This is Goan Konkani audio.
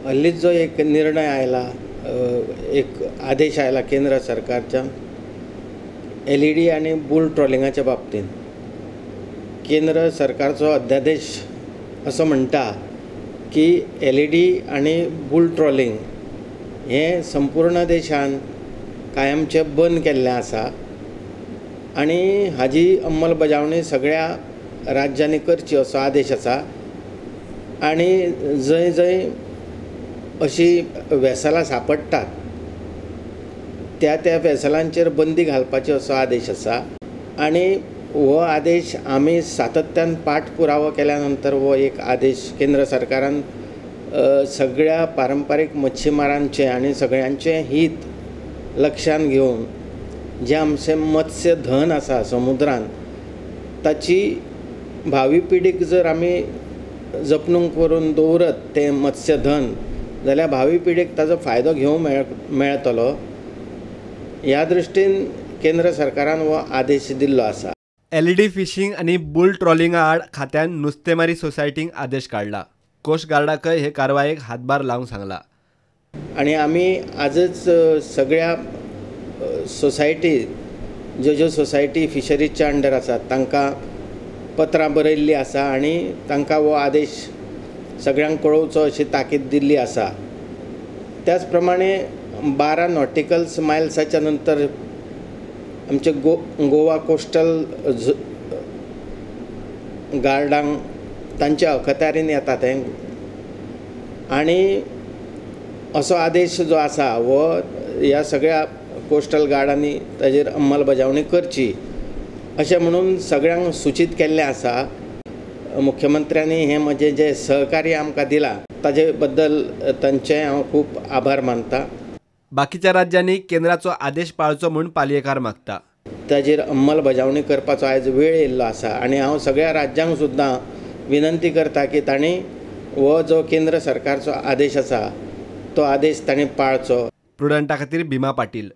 हल्लीच जो एक निर्णय आयला, एक आदेश आयला केंद्र सरकारच्या एलईडी आनी बुल ट्रॉलिंगाच्या बाबतींत, केंद्र सरकारचो अध्यादेश असो म्हणटा की एलईडी आनी बुल ट्रॉलिंग हें संपूर्ण देशान कायमचें बंद केल्लें आसा आनी हाजी अंमलबजावणी सगळ्या राज्यांनी करची असो आदेश आसा. आनी जंय जंय अशी वेसलां सांपडटात त्या त्या वेसलांचेर बंदी घालपाची असो आदेश आसा. आनी हो आदेश आमी सातत्यान पाठपुरावो केल्या नंतर हो एक आदेश केंद्र सरकारान सगळ्या पारंपारीक मच्छीमारांचें आनी सगळ्यांचें हीत लक्षांत घेवन जें आमचें मत्स्य धन आसा समुद्रान ताची भावी पिढीक जर आमी जपणूक करून दवरत तें मत्स्य धन जाल्यार भावी पिढीक ताजो फायदो घेवंक मेळटलो ह्या दृश्टीन केंद्र सरकारान हो आदेश दिल्लो आसा. एलईडी फिशिंग आनी बुल ट्रॉलिंगा आड खात्यान नुस्तेमारी सोसायटींक आदेश काडला. कोस्ट गार्डाकय हे कारवायेक हातभार लावंक सांगला. आनी आमी आजच सगळ्या सोसायटी ज्यो ज्यो सोसायटी फिशरीजच्या अंडर आसात तांकां पत्रां बरयल्लीं आसा आनी तांकां हो आदेश सगळ्यांक कळोवचो अशी ताकीद दिल्ली आसा. त्याच प्रमाणे 12 नॉटिकल्स मायल्साच्या नंतर आमचे गोवा कोस्टल गार्डांक तांच्या अखत्यारीन येता तें आनी असो आदेश जो आसा हो ह्या सगळ्या कोस्टल गार्डांनी ताजेर अंमलबजावणी करची अशें म्हणून सगळ्यांक सुचीत केल्लें आसा. मुख्यमंत्र्यांनी हें म्हजें जें सहकार्य आमकां दिलां ताजे बद्दल तांचें हांव खूब आभार मानता. बाकीच्या राज्यांनी केंद्राचो आदेश पाळचो म्हूण पालयेकार मागता. ताजेर अंमलबजावणी करपाचो आयज वेळ येयल्लो आसा आनी हांव सगळ्या राज्यांक सुद्दां विनंती करता की तांणी हो जो केंद्र सरकारचो आदेश आसा तो आदेश तांणी पाळचो. प्रुडंटा खातीर भीमा पाटील.